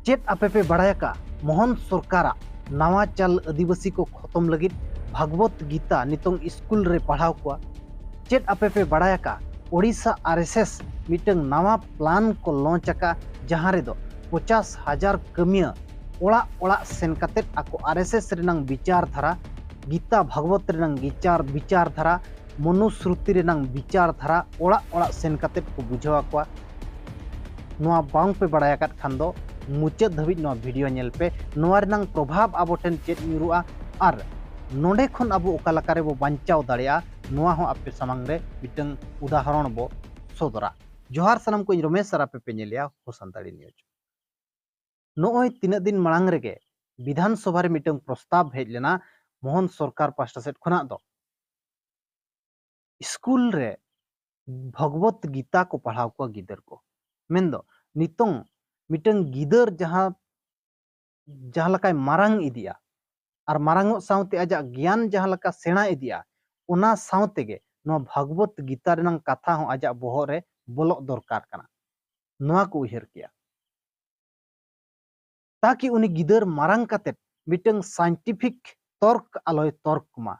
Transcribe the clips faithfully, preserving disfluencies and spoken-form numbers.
ᱪᱮᱫ ᱟᱯᱮ ᱯᱮ ᱵᱟᱲᱟᱭ ᱟᱠᱟᱫ ᱢᱳᱦᱚᱱ ᱥᱚᱨᱠᱟᱨᱟᱜ ᱱᱟᱣᱟ ᱪᱟᱞ ᱟᱹᱫᱤᱵᱟᱹᱥᱤ ᱠᱚ ᱠᱷᱚᱛᱚᱢ ᱞᱟᱹᱜᱤᱫ ᱵᱷᱟᱜᱽᱵᱚᱛ ᱜᱤᱛᱟ ᱱᱤᱛᱚᱝ ᱥᱠᱩᱞ ᱨᱮ ᱯᱟᱲᱦᱟᱣ ᱠᱚᱣᱟ? ᱪᱮᱫ ᱟᱯᱮ ᱯᱮ ᱵᱟᱲᱟᱭ ᱟᱠᱟᱫ ᱳᱰᱤᱥᱟ ᱟᱨ ᱮᱥ ᱮᱥ ᱢᱤᱫᱴᱟᱝ ᱱᱟᱣᱟ ᱯᱞᱟᱱ ᱠᱚ ᱞᱚᱧᱪ ᱟᱠᱟᱫ, ᱡᱟᱦᱟᱸ ᱨᱮᱫᱚ ᱯᱚᱪᱟᱥ ᱦᱟᱡᱟᱨ ᱠᱟᱹᱢᱤᱭᱟᱹ ᱚᱲᱟᱜ ᱚᱲᱟᱜ ᱥᱮᱱ ᱠᱟᱛᱮ ᱟᱠᱚ ᱟᱨ ᱮᱥ ᱮᱥ ᱨᱮᱱᱟᱝ ᱵᱤᱪᱟᱨ ᱫᱷᱟᱨᱟ, ᱜᱤᱛᱟ ᱵᱷᱟᱜᱽᱵᱚᱛ ᱨᱮᱱᱟᱝ ᱵᱤᱪᱟᱨ ᱵᱤᱪᱟᱨ ᱫᱷᱟᱨᱟ, ᱢᱚᱱᱩᱥᱨᱩᱛᱤ ᱨᱮᱱᱟᱝ ᱵᱤᱪᱟᱨ ᱫᱷᱟᱨᱟ ᱚᱲᱟᱜ ᱚᱲᱟᱜ ᱥᱮᱱ ᱠᱟᱛᱮ ᱠᱚ ᱵᱩᱡᱷᱟᱹᱣ ᱟᱠᱚᱣᱟ᱾ ᱱᱚᱣᱟ ᱵᱟᱝ ᱯᱮ ᱵᱟᱲᱟᱭ ᱟᱠᱟᱫ ᱠᱷᱟᱱ ᱫᱚ ᱢᱩᱪᱟᱹᱫ ᱫᱷᱟᱹᱵᱤᱡ ᱱᱚᱣᱟ ᱵᱷᱤᱰᱤᱭᱳ ᱧᱮᱞ ᱯᱮ᱾ ᱱᱚᱣᱟ ᱨᱮᱱᱟᱝ ᱯᱨᱚᱵᱷᱟᱵᱽ ᱟᱵᱚ ᱴᱷᱮᱱ ᱪᱮᱫ ᱧᱩᱨᱩᱜᱼᱟ ᱟᱨ ᱱᱚᱰᱮ ᱠᱷᱚᱱ ᱟᱵᱚ ᱚᱠᱟ ᱞᱮᱠᱟ ᱨᱮᱵᱚ ᱵᱟᱧᱪᱟᱣ ᱫᱟᱲᱮᱭᱟᱜᱼᱟ, ᱱᱚᱣᱟ ᱦᱚᱸ ᱟᱯᱮ ᱥᱟᱢᱟᱝ ᱨᱮ ᱢᱤᱫᱴᱟᱝ ᱩᱫᱟᱦᱚᱨᱚᱬ ᱵᱚ ᱥᱚᱫᱚᱨᱟ᱾ ᱡᱚᱦᱟᱨ ᱥᱟᱱᱟᱢ ᱠᱚ, ᱤᱧ ᱨᱚᱢᱮᱥ ᱟᱨ ᱟᱯᱮ ᱯᱮ ᱧᱮᱞᱮᱜᱼᱟ ᱦᱳ ᱥᱟᱱᱛᱟᱲᱤ ᱱᱤᱭᱩᱡᱽ᱾ ᱱᱚᱜᱼᱚᱭ ᱛᱤᱱᱟᱹᱜ ᱫᱤᱱ ᱢᱟᱲᱟᱝ ᱨᱮᱜᱮ ᱵᱤᱫᱷᱟᱱ ᱥᱚᱵᱷᱟ ᱨᱮ ᱢᱤᱫᱴᱟᱝ ᱯᱨᱚᱥᱛᱟᱵ ᱦᱮᱡ ᱞᱮᱱᱟ ᱢᱳᱦᱚᱱ ᱥᱚᱨᱠᱟᱨ ᱯᱟᱥᱴᱟ ᱥᱮᱫ ᱠᱷᱚᱱᱟᱜ ᱫᱚ, ᱥᱠᱩᱞ ᱨᱮ ᱵᱷᱚᱜᱚᱵᱚᱛ ᱜᱤᱛᱟ ᱠᱚ ᱯᱟᱲᱦᱟᱣ ᱠᱚᱣᱟ ᱜᱤᱫᱟᱹᱨ ᱠᱚ᱾ ᱢᱮᱱᱫᱚ ᱱᱤᱛᱚᱝ ᱢᱤᱫᱴᱟᱝ ᱜᱤᱫᱟᱹᱨ ᱡᱟᱦᱟᱸ, ᱡᱟᱦᱟᱸ ᱞᱮᱠᱟᱭ ᱢᱟᱨᱟᱝ ᱤᱫᱤᱜᱼᱟ ᱟᱨ ᱢᱟᱨᱟᱝᱚᱜ ᱥᱟᱶᱛᱮ ᱟᱡᱟᱜ ᱜᱮᱭᱟᱱ ᱡᱟᱦᱟᱸ ᱞᱮᱠᱟ ᱥᱮᱬᱟ ᱤᱫᱤᱜᱼᱟ, ᱚᱱᱟ ᱥᱟᱶ ᱛᱮᱜᱮ ᱱᱚᱣᱟ ᱵᱷᱟᱜᱽᱵᱚᱛ ᱜᱤᱛᱟ ᱨᱮᱱᱟᱝ ᱠᱟᱛᱷᱟ ᱦᱚᱸ ᱟᱡᱟᱜ ᱵᱚᱦᱚᱜ ᱨᱮ ᱵᱚᱞᱚᱜ ᱫᱚᱨᱠᱟᱨ ᱠᱟᱱᱟ, ᱱᱚᱣᱟ ᱠᱚ ᱩᱭᱦᱟᱹᱨ ᱠᱮᱜᱼᱟ᱾ ᱛᱟᱠᱤ ᱩᱱᱤ ᱜᱤᱫᱟᱹᱨ ᱢᱟᱨᱟᱝ ᱠᱟᱛᱮᱫ ᱢᱤᱫᱴᱟᱝ ᱥᱟᱭᱮᱱᱴᱤᱯᱷᱤᱠ ᱛᱚᱨᱠ ᱟᱞᱚᱭ ᱛᱚᱨᱠ ᱢᱟ,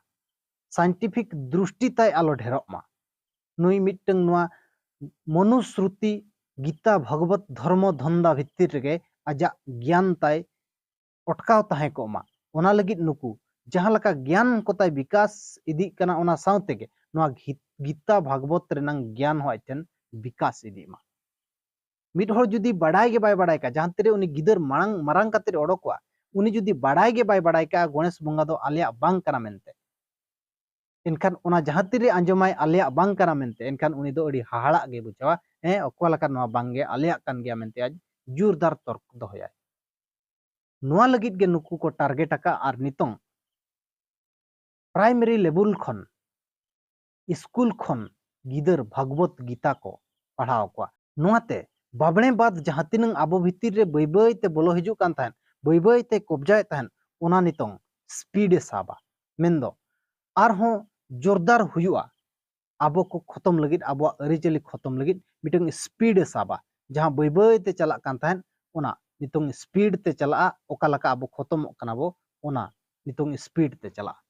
ᱥᱟᱭᱮᱱᱴᱤᱯᱷᱤᱠ ᱫᱨᱩᱥᱴᱤ ᱛᱟᱭ ᱟᱞᱚ ᱰᱷᱮᱨᱚᱜ ᱢᱟ᱾ ᱱᱩᱭ ᱢᱤᱫᱴᱟᱝ ᱱᱚᱣᱟ ᱢᱚᱱᱩᱥᱨᱩᱛᱤ, ᱜᱤᱛᱟ, ᱵᱷᱟᱜᱽᱵᱚᱛ, ᱫᱷᱚᱨᱢᱚ ᱫᱷᱚᱱᱫᱟ ᱵᱷᱤᱛᱤᱨ ᱨᱮᱜᱮ ᱟᱡᱟᱜ ᱜᱮᱭᱟᱱ ᱛᱟᱭ ᱚᱴᱠᱟᱣ ᱛᱟᱦᱮᱸ ᱠᱚᱜ ᱢᱟ᱾ ᱚᱱᱟ ᱞᱟᱹᱜᱤᱫ ᱱᱩᱠᱩ ᱡᱟᱦᱟᱸ ᱞᱮᱠᱟ ᱜᱮᱭᱟᱱ ᱠᱚ ᱛᱟᱭ ᱵᱤᱠᱟᱥ ᱤᱫᱤᱜ ᱠᱟᱱᱟ, ᱚᱱᱟ ᱥᱟᱶ ᱛᱮᱜᱮ ᱱᱚᱣᱟ ᱜᱤ-, ᱜᱤᱛᱟ ᱵᱷᱟᱜᱽᱵᱚᱛ ᱨᱮᱱᱟᱝ ᱜᱮᱭᱟᱱ ᱦᱚᱸ ᱟᱡ ᱴᱷᱮᱱ ᱵᱤᱠᱟᱥ ᱤᱫᱤᱜ ᱢᱟ᱾ ᱢᱤᱫ ᱦᱚᱲ ᱡᱩᱫᱤ ᱵᱟᱰᱟᱭ ᱜᱮ ᱵᱟᱭ ᱵᱟᱰᱟᱭ ᱠᱟᱜᱼᱟ, ᱡᱟᱦᱟᱸ ᱛᱤᱨᱮ ᱩᱱᱤ ᱜᱤᱫᱟᱹᱨ ᱢᱟᱲᱟᱝ, ᱢᱟᱨᱟᱝ ᱠᱟᱛᱮ ᱚᱰᱚᱠᱚᱜᱼᱟ, ᱩᱱᱤ ᱡᱩᱫᱤ ᱵᱟᱰᱟᱭ ᱜᱮ ᱵᱟᱭ ᱵᱟᱰᱟᱭ ᱠᱟᱜᱼᱟ, ᱜᱚᱬᱮᱥ ᱵᱚᱸᱜᱟ ᱫᱚ ᱟᱞᱮᱭᱟᱜ ᱵᱟᱝ ᱠᱟᱱᱟ ᱢᱮᱱᱛᱮ, ᱮᱱᱠᱷᱟᱱ ᱚᱱᱟ ᱡᱟᱦᱟᱸ ᱛᱤᱨᱮ ᱟᱸᱡᱚᱢᱟᱭ ᱟᱞᱮᱭᱟᱜ ᱵᱟᱝ ᱠᱟᱱᱟ ᱢᱮᱱᱛᱮ, ᱮᱱᱠᱷᱟᱱ ᱩᱱᱤ ᱫᱚ ᱟᱹᱰᱤ ᱦᱟᱦᱟᱲᱟᱜ ᱜᱮ ᱵᱩᱡᱷᱟᱹᱣᱟ᱾ ᱦᱮᱸ, ᱚᱠᱟ ᱞᱮᱠᱟ ᱱᱚᱣᱟ ᱵᱟᱝᱜᱮ ᱟᱞᱮᱭᱟᱜ ᱠᱟᱱ ᱜᱮᱭᱟ ᱢᱮᱱᱛᱮ ᱟᱡ ᱡᱳᱨᱫᱟᱨ ᱛᱚᱨᱠ ᱫᱚᱦᱚᱭᱟᱭ᱾ ᱱᱚᱣᱟ ᱞᱟᱹᱜᱤᱫ ᱜᱮ ᱱᱩᱠᱩ ᱠᱚ ᱴᱟᱨᱜᱮᱴ ᱟᱠᱟᱫ ᱟᱨ ᱱᱤᱛᱚᱝ ᱯᱨᱟᱭᱢᱟᱨᱤ ᱞᱮᱵᱮᱞ ᱠᱷᱚᱱ, ᱥᱠᱩᱞ ᱠᱷᱚᱱ ᱜᱤᱫᱟᱹᱨ ᱵᱷᱟᱜᱽᱵᱚᱛ ᱜᱤᱛᱟ ᱠᱚ ᱯᱟᱲᱦᱟᱣ ᱠᱚᱣᱟ᱾ ᱱᱚᱣᱟᱛᱮ ᱵᱟᱵᱽᱬᱮ ᱵᱟᱫ ᱡᱟᱦᱟᱸ ᱛᱤᱱᱟᱹᱝ ᱟᱵᱚ ᱵᱷᱤᱛᱤᱨ ᱨᱮ ᱵᱟᱹᱭ ᱵᱟᱹᱭ ᱛᱮ ᱵᱚᱞᱚ ᱦᱤᱡᱩᱜ ᱠᱟᱱ ᱛᱟᱦᱮᱸᱫ, ᱵᱟᱹᱭ ᱵᱟᱹᱭ ᱛᱮ ᱠᱚᱵᱡᱟᱭᱮᱫ ᱛᱟᱦᱮᱸᱫ, ᱚᱱᱟ ᱱᱤᱛᱚᱝ ᱥᱯᱤᱰ ᱮ ᱥᱟᱵᱟ᱾ ᱢᱮᱱᱫᱚ ᱟᱨᱦᱚᱸ ᱡᱳᱨᱫᱟᱨ ᱦᱩᱭᱩᱜᱼᱟ᱾ ᱟᱵᱚ ᱠᱚ ᱠᱷᱚᱛᱚᱢ ᱞᱟᱹᱜᱤᱫ, ᱟᱵᱚᱣᱟᱜ ᱟᱹᱨᱤᱪᱟᱹᱞᱤ ᱠᱷᱚᱛᱚᱢ ᱞᱟᱹᱜᱤᱫ ᱢᱤᱫᱴᱟᱝ ᱥᱯᱤᱰ ᱮ ᱥᱟᱵᱟ᱾ ᱡᱟᱦᱟᱸ ᱵᱟᱹᱭ ᱵᱟᱹᱭ ᱛᱮ ᱪᱟᱞᱟᱜ ᱠᱟᱱ ᱛᱟᱦᱮᱸᱫ, ᱚᱱᱟ ᱱᱤᱛᱚᱝ ᱥᱯᱤᱰ ᱛᱮ ᱪᱟᱞᱟᱜᱼᱟ, ᱚᱠᱟ ᱞᱮᱠᱟ ᱟᱵᱚ ᱠᱷᱚᱛᱚᱢᱚᱜ ᱠᱟᱱᱟ ᱵᱚ, ᱚᱱᱟ ᱱᱤᱛᱚᱝ ᱥᱯᱤᱰ ᱛᱮ ᱪᱟᱞᱟᱜᱼᱟ᱾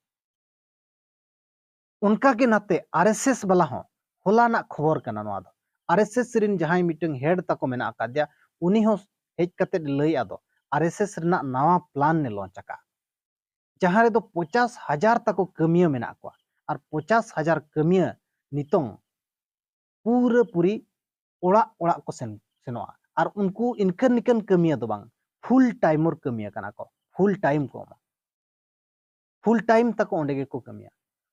ᱚᱱᱠᱟ ᱜᱮ ᱱᱟᱛᱮ ᱟᱨ ᱮᱥ ᱮᱥ ᱵᱟᱞᱟ ᱦᱚᱸ ᱦᱚᱞᱟᱱᱟᱜ ᱠᱷᱚᱵᱚᱨ ᱠᱟᱱᱟ ᱱᱚᱣᱟ ᱫᱚ᱾ ᱟᱨ ᱮᱥ ᱮᱥ ᱨᱮᱱ ᱡᱟᱦᱟᱸᱭ ᱢᱤᱫᱴᱟᱝ ᱦᱮᱰ ᱛᱟᱠᱚ ᱢᱮᱱᱟᱜ ᱟᱠᱟᱫᱮᱭᱟ, ᱩᱱᱤ ᱦᱚᱸ ᱦᱮᱡ ᱠᱟᱛᱮ ᱞᱟᱹᱭ ᱟᱫᱚ ᱟᱨ ᱮᱥ ᱮᱥ ᱨᱮᱱᱟᱜ ᱱᱟᱣᱟ ᱯᱞᱟᱱ ᱮ ᱞᱚᱧᱪ ᱟᱠᱟᱫᱼᱟ, ᱡᱟᱦᱟᱸ ᱨᱮᱫᱚ ᱯᱚᱪᱟᱥ ᱦᱟᱡᱟᱨ ᱛᱟᱠᱚ ᱠᱟᱹᱢᱤᱭᱟᱹ ᱢᱮᱱᱟᱜ ᱠᱚᱣᱟ᱾ ᱟᱨ ᱯᱚᱪᱟᱥ ᱦᱟᱡᱟᱨ ᱠᱟᱹᱢᱤᱭᱟᱹ ᱱᱤᱛᱚᱝ ᱯᱩᱨᱟᱹ ᱯᱩᱨᱤ ᱚᱲᱟᱜ ᱚᱲᱟᱜ ᱠᱚ ᱥᱮᱱ ᱥᱮᱱᱚᱜᱼᱟ᱾ ᱟᱨ ᱩᱱᱠᱩ ᱤᱱᱠᱟᱹᱱ ᱱᱤᱠᱟᱹᱱ ᱠᱟᱹᱢᱤᱭᱟᱹ ᱫᱚ ᱵᱟᱝ, ᱯᱷᱩᱞ ᱴᱟᱭᱢᱚᱨ ᱠᱟᱹᱢᱤᱭᱟᱹ ᱠᱟᱱᱟ ᱠᱚ, ᱯᱷᱩᱞ ᱴᱟᱭᱤᱢ ᱠᱚ ᱮᱢᱟ, ᱯᱷᱩᱞ ᱴᱟᱭᱤᱢ ᱛᱟᱠᱚ ᱚᱸᱰᱮ ᱜᱮᱠᱚ ᱠᱟᱹᱢᱤᱭᱟ᱾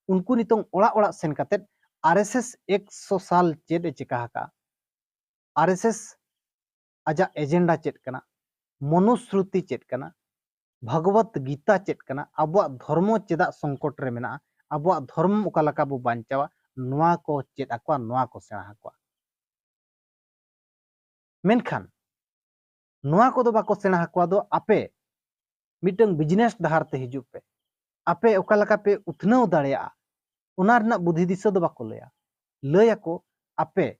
ᱩᱱᱠᱩ ᱱᱤᱛᱚᱝ ᱚᱲᱟᱜ ᱚᱲᱟᱜ ᱥᱮᱱ ᱠᱟᱛᱮᱫ ᱟᱨ ᱮᱥ ᱮᱥ ᱮᱠᱥᱚ ᱥᱟᱞ ᱪᱮᱫ ᱮ ᱪᱮᱠᱟ ᱟᱠᱟᱫᱼᱟ, ᱟᱨ ᱮᱥ ᱮᱥ ᱟᱡᱟᱜ ᱮᱡᱮᱱᱰᱟ ᱪᱮᱫ ᱠᱟᱱᱟ, ᱢᱚᱱᱩᱥᱨᱩᱛᱤ ᱪᱮᱫ ᱠᱟᱱᱟ, ᱵᱷᱟᱜᱽᱵᱚᱛ ᱜᱤᱛᱟ ᱪᱮᱫ ᱠᱟᱱᱟ, ᱟᱵᱚᱣᱟᱜ ᱫᱷᱚᱨᱢᱚ ᱪᱮᱫᱟᱜ ᱥᱚᱝᱠᱚᱴ ᱨᱮ ᱢᱮᱱᱟᱜᱼᱟ, ᱟᱵᱚᱣᱟᱜ ᱫᱷᱚᱨᱢ ᱚᱠᱟ ᱞᱮᱠᱟ ᱵᱚ ᱵᱟᱧᱪᱟᱣᱟ, ᱱᱚᱣᱟ ᱠᱚ ᱪᱮᱫ ᱟᱠᱚᱣᱟ, ᱱᱚᱣᱟ ᱠᱚ ᱥᱮᱬᱟ ᱟᱠᱚᱣᱟ᱾ ᱢᱮᱱᱠᱷᱟᱱ ᱱᱚᱣᱟ ᱠᱚᱫᱚ ᱵᱟᱠᱚ ᱥᱮᱬᱟ ᱟᱠᱚᱣᱟ ᱫᱚ, ᱟᱯᱮ ᱢᱤᱫᱴᱟᱝ ᱵᱤᱡᱽᱱᱮᱥ ᱰᱟᱦᱟᱨ ᱛᱮ ᱦᱤᱡᱩᱜ ᱯᱮ, ᱟᱯᱮ ᱚᱠᱟ ᱞᱮᱠᱟ ᱯᱮ ᱩᱛᱱᱟᱹᱣ ᱫᱟᱲᱮᱭᱟᱜᱼᱟ, ᱚᱱᱟ ᱨᱮᱱᱟᱜ ᱵᱩᱫᱷᱤ ᱫᱤᱥᱟᱹ ᱫᱚ ᱵᱟᱠᱚ ᱞᱟᱹᱭᱟ᱾ ᱞᱟᱹᱭ ᱟᱠᱚ, ᱟᱯᱮ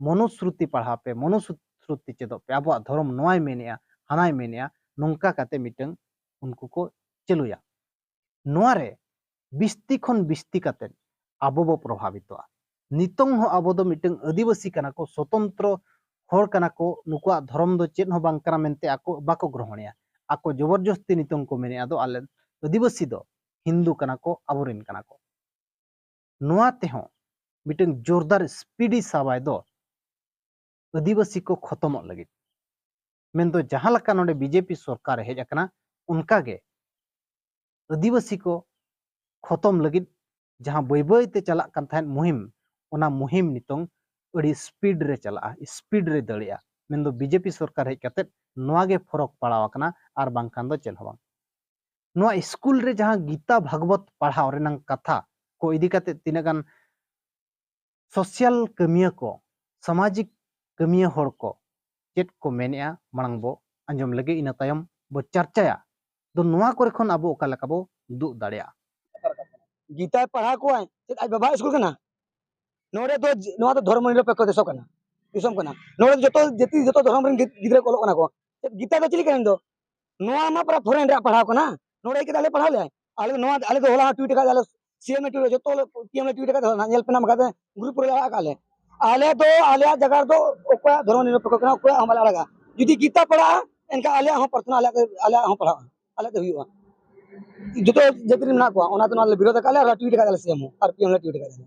ᱢᱚᱱᱩᱥᱨᱩᱛᱤ ᱯᱟᱲᱦᱟᱣ ᱯᱮ, ᱢᱚᱱᱩᱥᱨᱩᱛᱤ ᱪᱮᱫᱚᱜ ᱯᱮ, ᱟᱵᱚᱣᱟᱜ ᱫᱷᱚᱨᱚᱢ ᱱᱚᱣᱟᱭ ᱢᱮᱱᱮᱜᱼᱟ, ᱦᱟᱱᱟᱭ ᱢᱮᱱᱮᱜᱼᱟ, ᱱᱚᱝᱠᱟ ᱠᱟᱛᱮ ᱢᱤᱫᱴᱟᱝ ᱩᱱᱠᱩ ᱠᱚ ᱪᱟᱹᱞᱩᱭᱟ᱾ ᱱᱚᱣᱟ ᱨᱮ ᱵᱤᱥᱛᱤ ᱠᱷᱚᱱ ᱵᱤᱥᱛᱤ ᱠᱟᱛᱮ ᱟᱵᱚ ᱵᱚ ᱯᱨᱚᱵᱷᱟᱵᱤᱛᱚᱜᱼᱟ᱾ ᱱᱤᱛᱚᱝ ᱦᱚᱸ ᱟᱵᱚ ᱫᱚ ᱢᱤᱫᱴᱟᱝ ᱟᱹᱫᱤᱵᱟᱹᱥᱤ ᱠᱟᱱᱟ ᱠᱚ, ᱥᱚᱛᱚᱱᱛᱨᱚ ᱦᱚᱲ ᱠᱟᱱᱟ ᱠᱚ, ᱱᱩᱠᱩᱣᱟᱜ ᱫᱷᱚᱨᱚᱢ ᱫᱚ ᱪᱮᱫ ᱦᱚᱸ ᱵᱟᱝ ᱠᱟᱱᱟ ᱢᱮᱱᱛᱮ ᱟᱠᱚ ᱵᱟᱠᱚ ᱜᱨᱚᱦᱚᱱᱮᱜᱼᱟ᱾ ᱟᱠᱚ ᱡᱚᱵᱚᱨᱡᱚᱥᱛᱤ ᱱᱤᱛᱚᱝ ᱠᱚ ᱢᱮᱱᱮᱜᱼᱟ ᱫᱚ ᱟᱞᱮ ᱟᱹᱫᱤᱵᱟᱹᱥᱤ ᱫᱚ ᱦᱤᱱᱫᱩ ᱠᱟᱱᱟ ᱠᱚ, ᱟᱵᱚᱨᱮᱱ ᱠᱟᱱᱟ ᱠᱚ᱾ ᱱᱚᱣᱟ ᱛᱮᱦᱚᱸ ᱢᱤᱫᱴᱟᱝ ᱡᱳᱨᱫᱟᱨ ᱥᱯᱤᱰ ᱮ ᱥᱟᱵᱟᱭ ᱫᱚ ᱟᱹᱫᱤᱵᱟᱹᱥᱤ ᱠᱚ ᱠᱷᱚᱛᱚᱢᱚᱜ ᱞᱟᱹᱜᱤᱫ᱾ ᱢᱮᱱᱫᱚ ᱡᱟᱦᱟᱸ ᱞᱮᱠᱟ ᱱᱚᱰᱮ ᱵᱤᱡᱮᱯᱤ ᱥᱚᱨᱠᱟᱨ ᱮ ᱦᱮᱡ ᱟᱠᱟᱱᱟ, ᱚᱱᱠᱟᱜᱮ ᱟᱹᱫᱤᱵᱟᱹᱥᱤ ᱠᱚ ᱠᱷᱚᱛᱚᱢ ᱞᱟᱹᱜᱤᱫ ᱡᱟᱦᱟᱸ ᱵᱟᱹᱭ ᱵᱟᱹᱭ ᱛᱮ ᱪᱟᱞᱟᱜ ᱠᱟᱱ ᱛᱟᱦᱮᱸᱫ ᱢᱩᱦᱤᱢ, ᱚᱱᱟ ᱢᱩᱦᱤᱢ ᱱᱤᱛᱚᱝ ᱟᱹᱰᱤ ᱥᱯᱤᱰ ᱨᱮ ᱪᱟᱞᱟᱜᱼᱟ, ᱥᱯᱤᱰ ᱨᱮ ᱫᱟᱹᱲᱮᱜᱼᱟ᱾ ᱢᱮᱱᱫᱚ ᱵᱤᱡᱮᱯᱤ ᱥᱚᱨᱠᱟᱨ ᱦᱮᱡ ᱠᱟᱛᱮᱫ ᱱᱚᱣᱟ ᱜᱮ ᱯᱷᱚᱨᱚᱠ ᱯᱟᱲᱟᱣ ᱟᱠᱟᱱᱟ, ᱟᱨ ᱵᱟᱝᱠᱷᱟᱱ ᱫᱚ ᱪᱮᱫ ᱦᱚᱸ ᱵᱟᱝ᱾ ᱱᱚᱣᱟ ᱥᱠᱩᱞ ᱨᱮ ᱡᱟᱦᱟᱸ ᱜᱤᱛᱟ ᱵᱷᱟᱜᱽᱵᱚᱛ ᱯᱟᱲᱦᱟᱣ ᱨᱮᱱᱟᱝ ᱠᱟᱛᱷᱟ ᱠᱚ ᱤᱫᱤ ᱠᱟᱛᱮᱫ ᱛᱤᱱᱟᱹᱜ ᱜᱟᱱ ᱥᱳᱥᱟᱞ ᱠᱟᱹᱢᱤᱭᱟᱹ ᱠᱚ, ᱥᱟᱢᱟᱡᱤᱠ ᱠᱟᱹᱢᱤᱭᱟᱹ ᱦᱚᱲ ᱠᱚ ᱪᱮᱫ ᱠᱚ ᱢᱮᱱᱮᱜᱼᱟ, ᱢᱟᱲᱟᱝ ᱵᱚ ᱟᱸᱡᱚᱢ ᱞᱮᱜᱮ, ᱤᱱᱟᱹ ᱛᱟᱭᱚᱢ ᱵᱚ ᱪᱟᱨᱪᱟᱭᱟ᱾ ᱫᱚ ᱱᱚᱣᱟ ᱠᱚᱨᱮ ᱠᱷᱚᱱ ᱟᱵᱚ ᱚᱠᱟ ᱞᱮᱠᱟ ᱵᱚ ᱫᱩᱜ ᱫᱟᱲᱮᱭᱟᱜᱼᱟ᱾ ᱜᱤᱛᱟᱭ ᱯᱟᱲᱦᱟᱣ ᱠᱚᱣᱟᱭ, ᱪᱮᱫ ᱟᱡ ᱵᱟᱵᱟ ᱥᱠᱩᱞ ᱠᱟᱱᱟ? ᱱᱚᱰᱮ ᱫᱚ ᱡ-, ᱱᱚᱣᱟ ᱫᱚ ᱫᱷᱚᱨᱢᱚ ᱱᱤᱨᱚᱯᱮᱠᱠᱷᱚ ᱫᱮᱥᱚ ᱠᱟᱱᱟ, ᱫᱤᱥᱚᱢ ᱠᱟᱱᱟ᱾ ᱱᱚᱰᱮ ᱫᱚ ᱡᱚᱛᱚ ᱡᱟᱹᱛᱤ, ᱡᱚᱛᱚ ᱫᱷᱚᱨᱚᱢ ᱨᱮᱱ ᱜᱤᱫ-, ᱜᱤᱫᱽᱨᱟᱹ ᱠᱚ ᱚᱞᱚᱜ ᱠᱟᱱᱟ ᱠᱚ᱾ ᱜᱤᱛᱟ ᱫᱚ ᱪᱤᱞᱤ ᱠᱟᱱᱟᱭ ᱫᱚ? ᱱᱚᱣᱟ ᱢᱟ ᱯᱩᱨᱟ ᱯᱷᱚᱨᱮᱱ ᱨᱮᱭᱟᱜ ᱯᱟᱲᱦᱟᱣ ᱠᱟᱱᱟ᱾ ᱱᱚᱰᱮ ᱦᱮᱡ ᱠᱟᱛᱮ ᱟᱞᱮ ᱯᱟᱲᱦᱟᱣ ᱞᱮᱭᱟ᱾ ᱟᱞᱮ ᱱᱚᱣᱟ, ᱟᱞᱮ ᱫᱚ ᱦᱚᱞᱟ ᱦᱚᱸ ᱴᱩᱭᱤᱴ ᱟᱠᱟᱫ ᱞᱮ, ᱥᱤ ᱮᱢ ᱮ ᱴᱩᱭᱤᱴ, ᱡᱚᱛᱚ ᱦᱚᱲ ᱯᱤ ᱮᱢ ᱞᱮ ᱴᱩᱭᱤᱴ ᱟᱠᱟᱫ, ᱦᱚᱞᱟ ᱧᱮᱞ ᱯᱮ ᱧᱟᱢ ᱟᱠᱟᱫ, ᱜᱨᱩᱯ ᱨᱮ ᱞᱮ ᱟᱲᱟᱜ ᱟᱠᱟᱫ ᱞᱮ᱾ ᱟᱞᱮ ᱫᱚ ᱟᱞᱮᱭᱟᱜ ᱡᱟᱭᱜᱟ ᱨᱮᱫᱚ ᱚᱠᱚᱭᱟᱜ ᱫᱷᱚᱨᱚᱢ ᱱᱤᱨᱚᱯᱮᱠᱠᱷᱚ ᱠᱟᱱᱟ, ᱚᱠᱚᱭᱟᱜ ᱦᱚᱸ ᱵᱟᱞᱮ ᱟᱲᱟᱜᱟ᱾ ᱡᱩᱫᱤ ᱜᱤᱛᱟ ᱯᱟᱲᱦᱟᱜᱼᱟ, ᱮᱱᱠᱷᱟᱱ ᱟᱞᱮᱭᱟᱜ ᱦᱚᱸ ᱯᱨᱟᱨᱛᱷᱚᱱᱟ, ᱟᱞᱮᱭᱟᱜ, ᱟᱞᱮᱭᱟᱜ ᱦᱚᱸ ᱯᱟᱲᱦᱟᱜᱼᱟ, ᱟᱞᱮᱭᱟᱜ ᱫᱚ ᱦᱩᱭᱩᱜᱼᱟ᱾ ᱡᱚᱛᱚ ᱡᱟᱹᱛᱤ ᱨᱮᱱ ᱢᱮᱱᱟᱜ ᱠᱚᱣᱟ, ᱚᱱᱟ ᱛᱮ ᱱᱚᱣᱟ ᱞᱮ ᱵᱤᱨᱳᱫ ᱟᱠᱟᱫ ᱞᱮ ᱟᱨ ᱴᱩᱭᱤᱴ ᱟᱠᱟᱫ ᱞᱮ ᱥᱤ ᱮᱢ ᱦᱚᱸ ᱟᱨ ᱯᱤ ᱮᱢ ᱞᱮ ᱴᱩᱭᱤᱴ ᱟᱠᱟᱫ ᱞᱮ᱾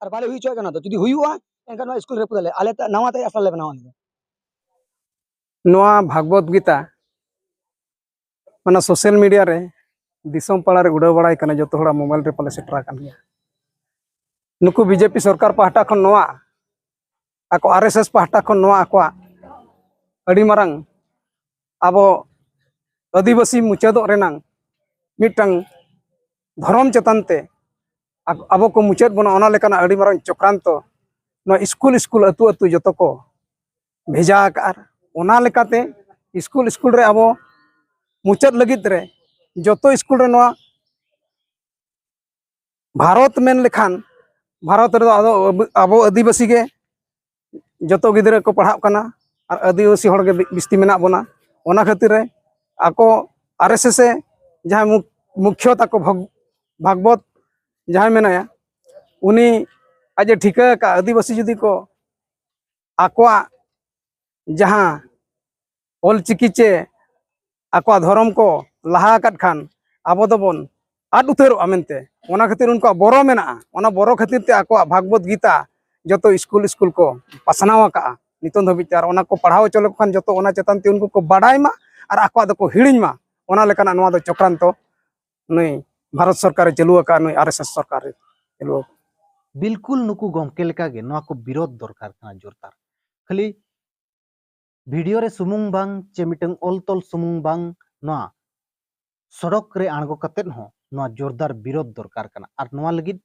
ᱟᱨ ᱵᱟᱞᱮ ᱦᱩᱭ ᱦᱚᱪᱚᱣᱟᱜ ᱠᱟᱱᱟ᱾ ᱛᱚ ᱡᱩᱫᱤ ᱦᱩᱭᱩᱜᱼᱟ, ᱮᱱᱠᱷᱟᱱ ᱱᱚᱣᱟ ᱥᱠᱩᱞ ᱨᱟᱹᱯᱩᱫ ᱟᱞᱮ, ᱟᱞᱮ ᱛᱮ ᱱᱟᱣᱟ ᱛᱮ ᱟᱥᱲᱟ ᱞᱮ ᱵᱮᱱᱟᱣᱟ ᱟᱞᱮ ᱫᱚ᱾ ᱱᱚᱣᱟ ᱵᱷᱟᱜᱽᱵᱚᱛ ᱜᱤᱛᱟ ᱚᱱᱟ ᱥᱳᱥᱟᱞ ᱢᱤᱰᱤᱭᱟ ᱨᱮ ᱫᱤᱥᱚᱢ ᱯᱟᱲᱟ ᱨᱮ ᱩᱰᱟᱹᱣ ᱵᱟᱲᱟᱭ ᱠᱟᱱᱟ, ᱡᱚᱛᱚ ᱦᱚᱲᱟᱜ ᱢᱳᱵᱟᱭᱤᱞ ᱨᱮ ᱯᱟᱞᱮ ᱥᱮᱴᱮᱨ ᱟᱠᱟᱱ ᱜᱮᱭᱟ᱾ ᱱᱩᱠᱩ ᱵᱤ ᱡᱮ ᱯᱤ ᱥᱚᱨᱠᱟᱨ ᱯᱟᱦᱴᱟ ᱠᱷᱚᱱ ᱱᱚᱣᱟ, ᱟᱠᱚ ᱟᱨ ᱮᱥ ᱮᱥ ᱯᱟᱦᱴᱟ ᱠᱷᱚᱱ ᱱᱚᱣᱟ ᱟᱠᱚᱣᱟᱜ ᱟᱹᱰᱤ ᱢᱟᱨᱟᱝ ᱟᱵᱚ ᱟᱹᱫᱤᱵᱟᱹᱥᱤ ᱢᱩᱪᱟᱹᱫᱚᱜ ᱨᱮᱱᱟᱝ ᱢᱤᱫᱴᱟᱝ ᱫᱷᱚᱨᱚᱢ ᱪᱮᱛᱟᱱ ᱛᱮ ᱟᱠ-, ᱟᱵᱚ ᱠᱚ ᱢᱩᱪᱟᱹᱫ ᱵᱚᱱᱟ, ᱚᱱᱟ ᱞᱮᱠᱟᱱᱟᱜ ᱟᱹᱰᱤ ᱢᱟᱨᱟᱝ ᱪᱚᱠᱨᱟᱱᱛᱚ ᱱᱚᱣᱟ ᱥᱠᱩᱞ ᱥᱠᱩᱞ, ᱟᱹᱛᱩ ᱟᱹᱛᱩ ᱡᱚᱛᱚ ᱠᱚ ᱵᱷᱮᱡᱟ ᱟᱠᱟᱫᱼᱟ᱾ ᱚᱱᱟ ᱞᱮᱠᱟᱛᱮ ᱥᱠᱩᱞ ᱥᱠᱩᱞ ᱨᱮ ᱟᱵᱚ ᱢᱩᱪᱟᱹᱫ ᱞᱟᱹᱜᱤᱫ ᱨᱮ ᱡᱚᱛᱚ ᱥᱠᱩᱞ ᱨᱮ ᱱᱚᱣᱟ ᱵᱷᱟᱨᱚᱛ ᱢᱮᱱ ᱞᱮᱠᱷᱟᱱ ᱵᱷᱟᱨᱚᱛ ᱨᱮᱫᱚ ᱟᱫᱚ ᱟᱵᱚ, ᱟᱵᱚ ᱟᱹᱫᱤᱵᱟᱹᱥᱤ ᱜᱮ ᱡᱚᱛᱚ ᱜᱤᱫᱽᱨᱟᱹ ᱠᱚ ᱯᱟᱲᱦᱟᱜ ᱠᱟᱱᱟ ᱟᱨ ᱟᱹᱫᱤᱵᱟᱹᱥᱤ ᱦᱚᱲ ᱜᱮ ᱵᱤ-, ᱵᱤᱥᱛᱤ ᱢᱮᱱᱟᱜ ᱵᱚᱱᱟ᱾ ᱚᱱᱟ ᱠᱷᱟᱹᱛᱤᱨ ᱨᱮ ᱟᱠᱚ ᱟᱨ ᱮᱥ ᱮᱥ ᱮ ᱡᱟᱦᱟᱸᱭ ᱢᱩᱠ-, ᱢᱩᱠᱷᱭᱚ ᱛᱟᱠᱚ ᱵᱷᱚᱜ-, ᱵᱷᱟᱜᱽᱵᱚᱛ ᱡᱟᱦᱟᱸᱭ ᱢᱮᱱᱟᱭᱟ, ᱩᱱᱤ ᱟᱡ ᱮ ᱴᱷᱤᱠᱟᱹ ᱟᱠᱟᱫ ᱟᱹᱫᱤᱵᱟᱹᱥᱤ ᱡᱩᱫᱤ ᱠᱚ ᱟᱠᱚᱣᱟᱜ ᱡᱟᱦᱟᱸ ᱚᱞ ᱪᱤᱠᱤ ᱪᱮ ᱟᱠᱚᱣᱟᱜ ᱫᱷᱚᱨᱚᱢ ᱠᱚ ᱞᱟᱦᱟ ᱟᱠᱟᱫ ᱠᱷᱟᱱ ᱟᱵᱚ ᱫᱚᱵᱚᱱ ᱟᱫ ᱩᱛᱟᱹᱨᱚᱜᱼᱟ ᱢᱮᱱᱛᱮ᱾ ᱚᱱᱟ ᱠᱷᱟᱹᱛᱤᱨ ᱩᱱᱠᱩᱣᱟᱜ ᱵᱚᱨᱚ ᱢᱮᱱᱟᱜᱼᱟ᱾ ᱚᱱᱟ ᱵᱚᱨᱚ ᱠᱷᱟᱹᱛᱤᱨ ᱛᱮ ᱟᱠᱚᱣᱟᱜ ᱵᱷᱟᱜᱽᱵᱚᱛ ᱜᱤᱛᱟ ᱡᱚᱛᱚ ᱥᱠᱩᱞ ᱥᱠᱩᱞ ᱠᱚ ᱯᱟᱥᱱᱟᱣ ᱟᱠᱟᱫᱼᱟ ᱱᱤᱛᱚᱝ ᱫᱷᱟᱹᱵᱤᱡ ᱛᱮ᱾ ᱟᱨ ᱚᱱᱟ ᱠᱚ ᱯᱟᱲᱦᱟᱣ ᱦᱚᱪᱚ ᱞᱮᱠᱚ ᱠᱷᱟᱱ ᱡᱚᱛᱚ ᱚᱱᱟ ᱪᱮᱛᱟᱱ ᱛᱮ ᱩᱱᱠᱩ ᱠᱚ ᱵᱟᱰᱟᱭ ᱢᱟ ᱟᱨ ᱟᱠᱚᱣᱟᱜ ᱫᱚᱠᱚ ᱦᱤᱲᱤᱧ ᱢᱟ᱾ ᱚᱱᱟ ᱞᱮᱠᱟᱱᱟᱜ ᱱᱚᱣᱟ ᱫᱚ ᱪᱚᱠᱨᱟᱱᱛᱚ ᱱᱩᱭ ᱵᱷᱟᱨᱚᱛ ᱥᱚᱨᱠᱟᱨᱮ ᱪᱟᱹᱞᱩ ᱟᱠᱟᱫᱼᱟ, ᱱᱩᱭ ᱟᱨ ᱮᱥ ᱮᱥ ᱥᱚᱨᱠᱟᱨᱮ ᱪᱟᱹᱞᱩ ᱟᱠᱟᱫᱼᱟ᱾ ᱵᱤᱞᱠᱩᱞ ᱱᱩᱠᱩ ᱜᱚᱢᱠᱮ ᱞᱮᱠᱟᱜᱮ ᱱᱚᱣᱟ ᱠᱚ ᱵᱤᱨᱳᱫᱷ ᱫᱚᱨᱠᱟᱨ ᱠᱟᱱᱟ, ᱡᱳᱨᱫᱟᱨ᱾ ᱠᱷᱟᱹᱞᱤ ᱵᱷᱤᱰᱤᱭᱳ ᱨᱮ ᱥᱩᱢᱩᱝ ᱵᱟᱝ ᱪᱮ ᱢᱤᱫᱴᱟᱝ ᱚᱞ ᱛᱚᱞ ᱥᱩᱢᱩᱝ ᱵᱟᱝ, ᱱᱚᱣᱟ ᱥᱚᱲᱚᱠ ᱨᱮ ᱟᱬᱜᱚ ᱠᱟᱛᱮᱫ ᱦᱚᱸ ᱱᱚᱣᱟ ᱡᱳᱨᱫᱟᱨ ᱵᱤᱨᱳᱫᱷ ᱫᱚᱨᱠᱟᱨ ᱠᱟᱱᱟ᱾ ᱟᱨ ᱱᱚᱣᱟ ᱞᱟᱹᱜᱤᱫ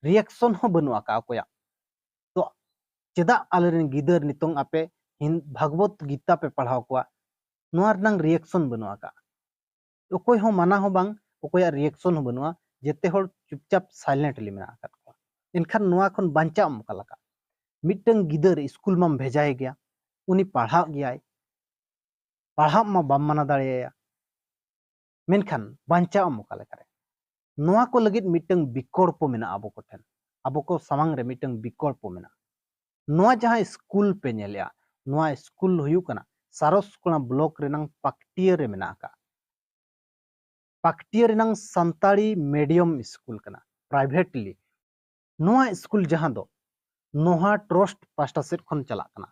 ᱨᱤᱭᱟᱠᱥᱚᱱ ᱦᱚᱸ ᱵᱟᱹᱱᱩᱜ ᱟᱠᱟᱫ ᱚᱠᱚᱭᱟᱜ᱾ ᱛᱚ ᱪᱮᱫᱟᱜ ᱟᱞᱮᱨᱮᱱ ᱜᱤᱫᱟᱹᱨ ᱱᱤᱛᱚᱝ ᱟᱯᱮ ᱦᱤᱱ-, ᱵᱷᱟᱜᱽᱵᱚᱛ ᱜᱤᱛᱟ ᱯᱮ ᱯᱟᱲᱦᱟᱣ ᱠᱚᱣᱟ? ᱱᱚᱣᱟ ᱨᱮᱱᱟᱝ ᱨᱤᱭᱟᱠᱥᱚᱱ ᱵᱟᱹᱱᱩᱜ ᱟᱠᱟᱫ᱾ ᱚᱠᱚᱭ ᱦᱚᱸ ᱢᱟᱱᱟ ᱦᱚᱸ ᱵᱟᱝ, ᱚᱠᱚᱭᱟᱜ ᱨᱤᱭᱟᱠᱥᱚᱱ ᱦᱚᱸ ᱵᱟᱹᱱᱩᱜᱼᱟ᱾ ᱡᱮᱛᱮ ᱦᱚᱲ ᱪᱩᱯᱪᱟᱯ ᱥᱟᱭᱞᱮᱱᱴᱞᱤ ᱢᱮᱱᱟᱜ ᱟᱠᱟᱫ ᱠᱚᱣᱟ᱾ ᱮᱱᱠᱷᱟᱱ ᱱᱚᱣᱟ ᱠᱷᱚᱱ ᱵᱟᱧᱪᱟᱣ ᱮᱢ ᱚᱠᱟ ᱞᱮᱠᱟ? ᱢᱤᱫᱴᱟᱝ ᱜᱤᱫᱟᱹᱨ ᱥᱠᱩᱞ ᱢᱟᱢ ᱵᱷᱮᱡᱟᱭ ᱜᱮᱭᱟ, ᱩᱱᱤ ᱯᱟᱲᱦᱟᱜ ᱜᱮᱭᱟᱭ, ᱯᱟᱲᱦᱟᱜ ᱢᱟ ᱵᱟᱢ ᱢᱟᱱᱟ ᱫᱟᱲᱮᱭᱟᱭᱟ, ᱢᱮᱱᱠᱷᱟᱱ ᱵᱟᱧᱪᱟᱣ ᱟᱢ ᱚᱠᱟ ᱞᱮᱠᱟᱨᱮ? ᱱᱚᱣᱟ ᱠᱚ ᱞᱟᱹᱜᱤᱫ ᱢᱤᱫᱴᱟᱝ ᱵᱤᱠᱚᱞᱯᱚ ᱢᱮᱱᱟᱜᱼᱟ ᱟᱵᱚ ᱠᱚᱴᱷᱮᱱ, ᱟᱵᱚ ᱠᱚ ᱥᱟᱢᱟᱝ ᱨᱮ ᱢᱤᱫᱴᱟᱝ ᱵᱤᱠᱚᱞᱯᱚ ᱢᱮᱱᱟᱜᱼᱟ᱾ ᱱᱚᱣᱟ ᱡᱟᱦᱟᱸ ᱥᱠᱩᱞ ᱯᱮ ᱧᱮᱞᱮᱜᱼᱟ, ᱱᱚᱣᱟ ᱥᱠᱩᱞ ᱦᱩᱭᱩᱜ ᱠᱟᱱᱟ ᱥᱟᱨᱚᱥᱠᱳᱲᱟ ᱵᱞᱚᱠ ᱨᱮᱱᱟᱝ ᱯᱟᱠᱴᱤᱭᱟᱹ ᱨᱮ ᱢᱮᱱᱟᱜ ᱟᱠᱟᱫ᱾ ᱯᱟᱠᱴᱤᱭᱟᱹ ᱨᱮᱱᱟᱝ ᱥᱟᱱᱛᱟᱲᱤ ᱢᱤᱰᱤᱭᱟᱢ ᱥᱠᱩᱞ ᱠᱟᱱᱟ, ᱯᱨᱟᱭᱵᱷᱮᱴᱞᱤ᱾ ᱱᱚᱣᱟ ᱥᱠᱩᱞ ᱡᱟᱦᱟᱸ ᱫᱚ ᱱᱚᱦᱟ ᱴᱨᱟᱥᱴ ᱯᱟᱦᱴᱟ ᱥᱮᱫ ᱠᱷᱚᱱ ᱪᱟᱞᱟᱜ ᱠᱟᱱᱟ,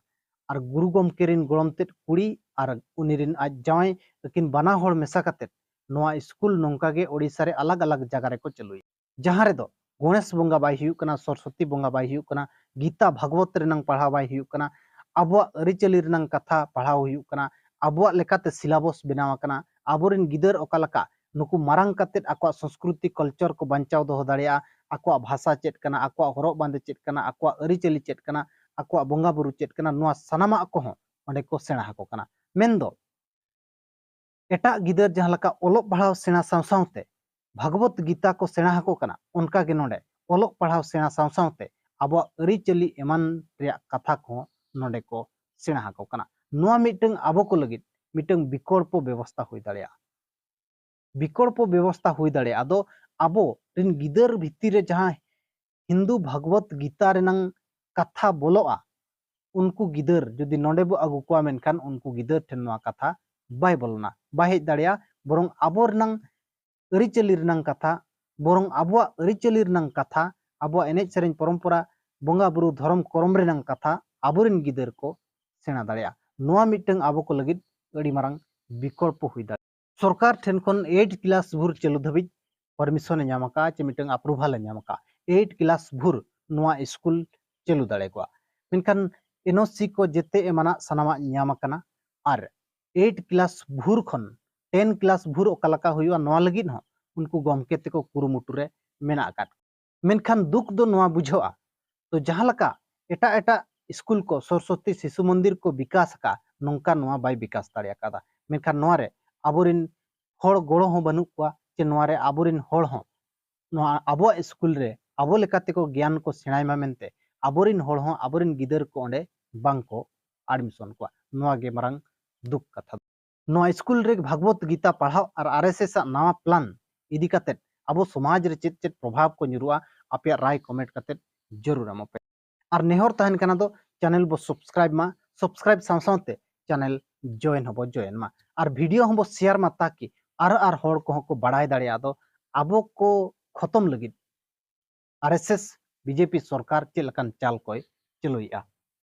ᱟᱨ ᱜᱩᱨᱩ ᱜᱚᱢᱠᱮ ᱨᱮᱱ ᱜᱚᱲᱚᱢ ᱛᱮᱫ ᱠᱩᱲᱤ ᱟᱨ ᱩᱱᱤ ᱨᱮᱱ ᱟᱡ ᱡᱟᱶᱟᱭ ᱟᱹᱠᱤᱱ ᱵᱟᱱᱟ ᱦᱚᱲ ᱢᱮᱥᱟ ᱠᱟᱛᱮᱫ ᱱᱚᱣᱟ ᱥᱠᱩᱞ ᱱᱚᱝᱠᱟ ᱜᱮ ᱳᱰᱤᱥᱟ ᱨᱮ ᱟᱞᱟᱜᱽ ᱟᱞᱟᱜᱽ ᱡᱟᱭᱜᱟ ᱨᱮᱠᱚ ᱪᱟᱹᱞᱩᱭᱟ, ᱡᱟᱦᱟᱸ ᱨᱮᱫᱚ ᱜᱚᱬᱮᱥ ᱵᱚᱸᱜᱟ ᱵᱟᱭ ᱦᱩᱭᱩᱜ ᱠᱟᱱᱟ, ᱥᱚᱨᱚᱥᱚᱛᱤ ᱵᱚᱸᱜᱟ ᱵᱟᱭ ᱦᱩᱭᱩᱜ ᱠᱟᱱᱟ, ᱜᱤᱛᱟ ᱵᱷᱟᱜᱽᱣᱚᱛ ᱨᱮᱱᱟᱝ ᱯᱟᱲᱦᱟᱣ ᱵᱟᱭ ᱦᱩᱭᱩᱜ ᱠᱟᱱᱟ, ᱟᱵᱚᱣᱟᱜ ᱟᱹᱨᱤᱪᱟᱹᱞᱤ ᱨᱮᱱᱟᱝ ᱠᱟᱛᱷᱟ ᱯᱟᱲᱦᱟᱣ ᱦᱩᱭᱩᱜ ᱠᱟᱱᱟ, ᱟᱵᱚᱣᱟᱜ ᱞᱮᱠᱟᱛᱮ ᱥᱤᱞᱟᱵᱚᱥ ᱵᱮᱱᱟᱣ ᱟᱠᱟᱱᱟ, ᱟᱵᱚᱨᱮᱱ ᱜᱤᱫᱟᱹᱨ ᱚᱠᱟ ᱞᱮᱠᱟ ᱱᱩᱠᱩ ᱢᱟᱨᱟᱝ ᱠᱟᱛᱮᱫ ᱟᱠᱚᱣᱟᱜ ᱥᱚᱸᱥᱠᱨᱤᱛᱤ ᱠᱟᱞᱪᱟᱨ ᱠᱚ ᱵᱟᱧᱪᱟᱣ ᱫᱚᱦᱚ ᱫᱟᱲᱮᱭᱟᱜᱼᱟ, ᱟᱠᱚᱣᱟᱜ ᱵᱷᱟᱥᱟ ᱪᱮᱫ ᱠᱟᱱᱟ, ᱟᱠᱚᱣᱟᱜ ᱦᱚᱨᱚᱜ ᱵᱟᱸᱫᱮ ᱪᱮᱫ ᱠᱟᱱᱟ, ᱟᱠᱚᱣᱟᱜ ᱟᱹᱨᱤᱪᱟᱹᱞᱤ ᱪᱮᱫ ᱠᱟᱱᱟ, ᱟᱠᱚᱣᱟᱜ ᱵᱚᱸᱜᱟ ᱵᱩᱨᱩ ᱪᱮᱫ ᱠᱟᱱᱟ, ᱱᱚᱣᱟ ᱥᱟᱱᱟᱢᱟᱜ ᱠᱚᱦᱚᱸ ᱚᱸᱰᱮ ᱠᱚ ᱥᱮᱬᱟ ᱟᱠᱚ ᱠᱟᱱᱟ᱾ ᱢᱮᱱᱫᱚ ᱮᱴᱟᱜ ᱜᱤᱫᱟᱹᱨ ᱡᱟᱦᱟᱸ ᱞᱮᱠᱟ ᱚᱞᱚᱜ ᱯᱟᱲᱦᱟᱣ ᱥᱮᱬᱟ ᱥᱟᱶ ᱥᱟᱶᱛᱮ ᱵᱷᱟᱜᱽᱵᱚᱛ ᱜᱤᱛᱟ ᱠᱚ ᱥᱮᱬᱟ ᱟᱠᱚ ᱠᱟᱱᱟ, ᱚᱱᱠᱟ ᱜᱮ ᱱᱚᱰᱮ ᱚᱞᱚᱜ ᱯᱟᱲᱦᱟᱣ ᱥᱮᱬᱟ ᱥᱟᱶ ᱥᱟᱶᱛᱮ ᱟᱵᱚᱣᱟᱜ ᱟᱹᱨᱤᱪᱟᱹᱞᱤ ᱮᱢᱟᱱ ᱨᱮᱭᱟᱜ ᱠᱟᱛᱷᱟ ᱠᱚᱦᱚᱸ ᱱᱚᱰᱮ ᱠᱚ ᱥᱮᱬᱟ ᱟᱠᱚ ᱠᱟᱱᱟ᱾ ᱱᱚᱣᱟ ᱢᱤᱫᱴᱟᱝ ᱟᱵᱚ ᱠᱚ ᱞᱟᱹᱜᱤᱫ ᱢᱤᱫᱴᱟᱝ ᱵᱤᱠᱚᱞᱯᱚ ᱵᱮᱵᱚᱥᱛᱷᱟ ᱦᱩᱭ ᱫᱟᱲᱮᱭᱟᱜᱼᱟ᱾ ᱵᱤᱠᱚᱞᱯᱚ ᱵᱮᱵᱚᱥᱛᱷᱟ ᱦᱩᱭ ᱫᱟᱲᱮᱭᱟᱜᱼᱟ᱾ ᱟᱫᱚ ᱟᱵᱚ ᱨᱮᱱ ᱜᱤᱫᱟᱹᱨ ᱵᱷᱤᱛᱤᱨ ᱨᱮ ᱡᱟᱦᱟᱸ ᱦᱤᱱᱫᱩ ᱵᱷᱟᱜᱽᱵᱚᱛ ᱜᱤᱛᱟ ᱨᱮᱱᱟᱝ ᱠᱟᱛᱷᱟ ᱵᱚᱞᱚᱜᱼᱟ, ᱩᱱᱠᱩ ᱜᱤᱫᱟᱹᱨ ᱡᱩᱫᱤ ᱱᱚᱰᱮ ᱵᱚ ᱟᱹᱜᱩ ᱠᱚᱣᱟ, ᱢᱮᱱᱠᱷᱟᱱ ᱩᱱᱠᱩ ᱜᱤᱫᱟᱹᱨ ᱴᱷᱮᱱ ᱱᱚᱣᱟ ᱠᱟᱛᱷᱟ ᱵᱟᱭ ᱵᱚᱞᱚᱱᱟ, ᱵᱟᱭ ᱦᱮᱡ ᱫᱟᱲᱮᱭᱟᱜᱼᱟ᱾ ᱵᱚᱨᱚᱝ ᱟᱵᱚ ᱨᱮᱱᱟᱝ ᱟᱹᱨᱤᱪᱟᱹᱞᱤ ᱨᱮᱱᱟᱝ ᱠᱟᱛᱷᱟ, ᱵᱚᱨᱚᱝ ᱟᱵᱚᱣᱟᱜ ᱟᱹᱨᱤᱪᱟᱹᱞᱤ ᱨᱮᱱᱟᱝ ᱠᱟᱛᱷᱟ, ᱟᱵᱚᱣᱟᱜ ᱮᱱᱮᱡ ᱥᱮᱨᱮᱧ ᱯᱚᱨᱚᱢᱯᱚᱨᱟ, ᱵᱚᱸᱜᱟ ᱵᱩᱨᱩ ᱫᱷᱚᱨᱚᱢ ᱠᱚᱨᱚᱢ ᱨᱮᱱᱟᱝ ᱠᱟᱛᱷᱟ ᱟᱵᱚᱨᱮᱱ ᱜᱤᱫᱟᱹᱨ ᱠᱚ ᱥᱮᱬᱟ ᱫᱟᱲᱮᱭᱟᱜᱼᱟ᱾ ᱱᱚᱣᱟ ᱢᱤᱫᱴᱟᱝ ᱟᱵᱚ ᱠᱚ ᱞᱟᱹᱜᱤᱫ ᱟᱹᱰᱤ ᱢᱟᱨᱟᱝ ᱵᱤᱠᱚᱞᱯᱚ ᱦᱩᱭ ᱫᱟᱲᱮᱭᱟᱜᱼᱟ᱾ ᱥᱚᱨᱠᱟᱨ ᱴᱷᱮᱱ ᱠᱷᱚᱱ ᱮᱭᱤᱴ ᱠᱞᱟᱥ ᱵᱷᱳᱨ ᱪᱟᱹᱞᱩ ᱫᱷᱟᱹᱵᱤᱡ ᱯᱟᱨᱢᱤᱥᱚᱱ ᱮ ᱧᱟᱢ ᱟᱠᱟᱫᱼᱟ ᱪᱮ ᱢᱤᱫᱴᱟᱝ ᱟᱯᱨᱩᱵᱷᱟᱞ ᱮ ᱧᱟᱢ ᱟᱠᱟᱫᱼᱟ, ᱮᱭᱤᱴ ᱠᱞᱟᱥ ᱵᱷᱳᱨ ᱱᱚᱣᱟ ᱥᱠᱩᱞ ᱪᱟᱹᱞᱩ ᱫᱟᱲᱮ ᱠᱚᱣᱟ᱾ ᱢᱮᱱᱠᱷᱟᱱ ᱮᱱ ᱳ ᱥᱤ ᱠᱚ ᱡᱮᱛᱮ ᱮᱢᱟᱱᱟᱜ ᱥᱟᱱᱟᱢᱟᱜ ᱧᱟᱢ ᱟᱠᱟᱱᱟ, ᱟᱨ ᱮᱭᱤᱴ ᱠᱞᱟᱥ ᱵᱷᱳᱨ ᱠᱷᱚᱱ ᱴᱮᱱ ᱠᱞᱟᱥ ᱵᱷᱳᱨ ᱚᱠᱟ ᱞᱮᱠᱟ ᱦᱩᱭᱩᱜᱼᱟ, ᱱᱚᱣᱟ ᱞᱟᱹᱜᱤᱫ ᱦᱚᱸ ᱩᱱᱠᱩ ᱜᱚᱢᱠᱮ ᱛᱮᱠᱚ ᱠᱩᱨᱩᱢᱩᱴᱩ ᱨᱮ ᱢᱮᱱᱟᱜ ᱟᱠᱟᱫ ᱠᱚᱣᱟ᱾ ᱢᱮᱱᱠᱷᱟᱱ ᱫᱩᱠ ᱫᱚ ᱱᱚᱣᱟ ᱵᱩᱡᱷᱟᱹᱜᱼᱟ, ᱛᱚ ᱡᱟᱦᱟᱸ ᱞᱮᱠᱟ ᱮᱴᱟᱜ ᱮᱴᱟᱜ ᱥᱠᱩᱞ ᱠᱚ, ᱥᱚᱨᱚᱥᱚᱛᱤ ᱥᱤᱥᱩ ᱢᱚᱱᱫᱤᱨ ᱠᱚ ᱵᱤᱠᱟᱥ ᱟᱠᱟᱫ, ᱱᱚᱝᱠᱟ ᱱᱚᱣᱟ ᱵᱟᱭ ᱵᱤᱠᱟᱥ ᱫᱟᱲᱮ ᱟᱠᱟᱫᱟ᱾ ᱢᱮᱱᱠᱷᱟᱱ ᱱᱚᱣᱟ ᱨᱮ ᱟᱵᱚᱨᱮᱱ ᱦᱚᱲ ᱜᱚᱲᱚ ᱦᱚᱸ ᱵᱟᱹᱱᱩᱜ ᱠᱚᱣᱟ, ᱪᱮ ᱱᱚᱣᱟ ᱨᱮ ᱟᱵᱚᱨᱮᱱ ᱦᱚᱲ ᱦᱚᱸ ᱱᱚᱣᱟ ᱟᱵᱚᱣᱟᱜ ᱥᱠᱩᱞ ᱨᱮ ᱟᱵᱚ ᱞᱮᱠᱟ ᱛᱮᱠᱚ ᱜᱮᱭᱟᱱ ᱠᱚ ᱥᱮᱬᱟᱭ ᱢᱟ ᱢᱮᱱᱛᱮ ᱟᱵᱚᱨᱮᱱ ᱦᱚᱲ ᱦᱚᱸ ᱟᱵᱚᱨᱮᱱ ᱜᱤᱫᱟᱹᱨ ᱠᱚ ᱚᱸᱰᱮ ᱵᱟᱝ ᱠᱚ ᱟᱰᱢᱤᱥᱚᱱ ᱠᱚᱣᱟ᱾ ᱱᱚᱣᱟ ᱜᱮ ᱢᱟᱨᱟᱝ ᱫᱩᱠ ᱠᱟᱛᱷᱟ ᱫᱚ᱾ ᱱᱚᱣᱟ ᱥᱠᱩᱞ ᱨᱮ ᱵᱷᱟᱜᱽᱵᱚᱛ ᱜᱤᱛᱟ ᱯᱟᱲᱦᱟᱣ ᱟᱨ ᱟᱨ ᱮᱥ ᱮᱥ ᱟᱜ ᱱᱟᱣᱟ ᱯᱞᱟᱱ ᱤᱫᱤ ᱠᱟᱛᱮᱫ ᱟᱵᱚ ᱥᱚᱢᱟᱡᱽ ᱨᱮ ᱪᱮᱫ ᱪᱮᱫ ᱯᱨᱚᱵᱷᱟᱵᱽ ᱠᱚ ᱧᱩᱨᱩᱜᱼᱟ, ᱟᱯᱮᱭᱟᱜ ᱨᱟᱭ ᱠᱚᱢᱮᱱᱴ ᱠᱟᱛᱮᱫ ᱡᱟᱹᱨᱩᱲ ᱮᱢᱚᱜ ᱯᱮ᱾ ᱟᱨ ᱱᱮᱦᱚᱨ ᱛᱟᱦᱮᱱ ᱠᱟᱱᱟ ᱫᱚ ᱪᱮᱱᱮᱞ ᱵᱚ ᱥᱟᱵᱥᱠᱨᱟᱭᱤᱵ ᱢᱟ, ᱥᱟᱵᱥᱠᱨᱟᱭᱤᱵ ᱥᱟᱶ ᱥᱟᱶᱛᱮ ᱪᱮᱱᱮᱞ ᱡᱚᱭᱮᱱ ᱦᱚᱸᱵᱚ ᱡᱚᱭᱮᱱ ᱢᱟ, ᱟᱨ ᱵᱷᱤᱰᱤᱭᱳ ᱦᱚᱸᱵᱚ ᱥᱮᱭᱟᱨ ᱢᱟ, ᱛᱟᱠᱤ ᱟᱨ ᱟᱨ ᱦᱚᱲ ᱠᱚᱦᱚᱸ ᱠᱚ ᱵᱟᱲᱟᱭ ᱫᱟᱲᱮᱭᱟᱜᱼᱟ ᱫᱚ ᱟᱵᱚ ᱠᱚ ᱠᱷᱚᱛᱚᱢ ᱞᱟᱹᱜᱤᱫ R S S B J P ᱥᱚᱨᱠᱟᱨ ᱪᱮᱫ ᱞᱮᱠᱟᱱ ᱪᱟᱞ ᱠᱚᱭ ᱪᱟᱹᱞᱩᱭᱮᱫᱼᱟ᱾